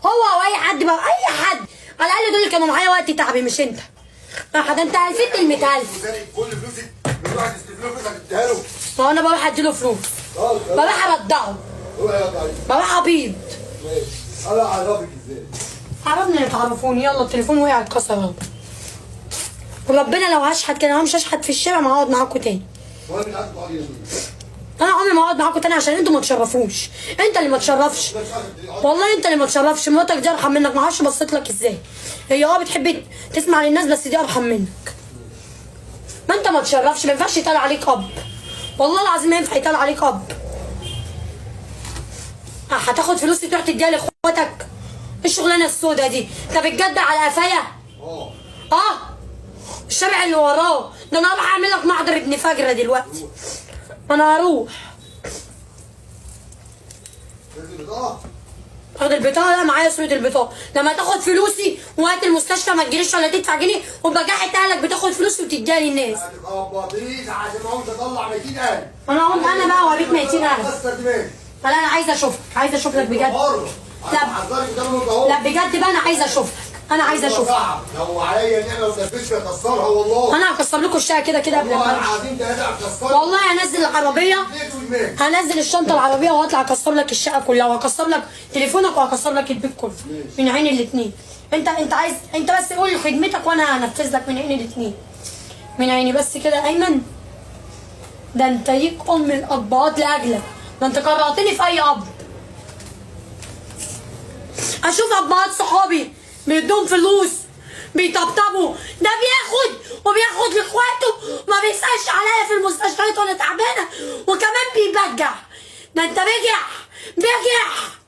هو او اي حد بقى، اي حد على الاقل. دول اللي كانوا معايا وقت تعبي مش انت. ده انت هلفت المتهلف. سارق كل فلوسك، بيروح يستلف له فلوس هتديها له. ما انا بروح اديله فلوس، بروح ارضعه، روح يا ضعيف. بروح ابيض. ماشي، انا اعرفك ازاي. عرفني اللي تعرفوني. يلا التليفون وقع اتكسر اهو. وربنا لو هشحت كده، انا مش هشحت في الشارع، ما هقعد معاكم تاني. وانا مش عارف اقعد يمين. انا عمري ما هقعد معاكم تاني عشان انتوا ما تشرفوش. انت اللي ما تشرفش والله، انت اللي ما تشرفش. مراتك دي ارحم منك، ما اعرفش بصيت لك ازاي. هي بتحب تسمع للناس بس دي ارحم منك. ما انت ما تشرفش، ما ينفعش يتقال عليك اب، والله العظيم ما ينفع يتقال عليك اب. هتاخد فلوسي تروح تديها لاخواتك؟ ايه الشغلانة السودا دي؟ انت بتجدع على قفايا؟ اه الشارع اللي وراه ده انا هروح اعمل لك محضر ابن فجره دلوقتي. انا هروح اخد البطاقة. لا معايا صوره البطاقة. لما تاخد فلوسي وقت المستشفى ما تجريش ولا تدفع جنيه، وبجاحة اهلك بتاخد فلوسي وتديها للناس. ما تقبضيش عشان ما اقومش اطلع 200,000. انا اقوم انا بقى اوريك 200,000. كسر دماغي. لا انا عايزه اشوفك، عايزه اشوف لك بجد. لا لا لا بجد بقى انا عايزه اشوفك، انا عايزه اشوفك. لو عليا نعمه ما تنفذش هكسرها والله. انا هكسر لكم الشقة كده كده قبل ما والله امشي. العظيم ثلاثة هكسرها. والله هنزل العربية، هنزل الشنطة العربية وهطلع اكسر لك الشقة كلها، وهكسر لك تليفونك، وهكسر لك البيت كله من عين الاثنين. انت عايز، انت بس قول خدمتك وانا هنفذ لك من عين الاثنين. من عيني بس كده. ايمن ده انت ليك ام الابهات لاجلك، ده انت كرهتني في اي اب. اشوف ابهات صحابي بيدوهم فلوس بيطبطبوا، ده بياخد وبياخد لاخواته، ما بيسالش عليا في المستشفيات وانا تعبانة، وكمان بيبجع. ده انت بجح بجح.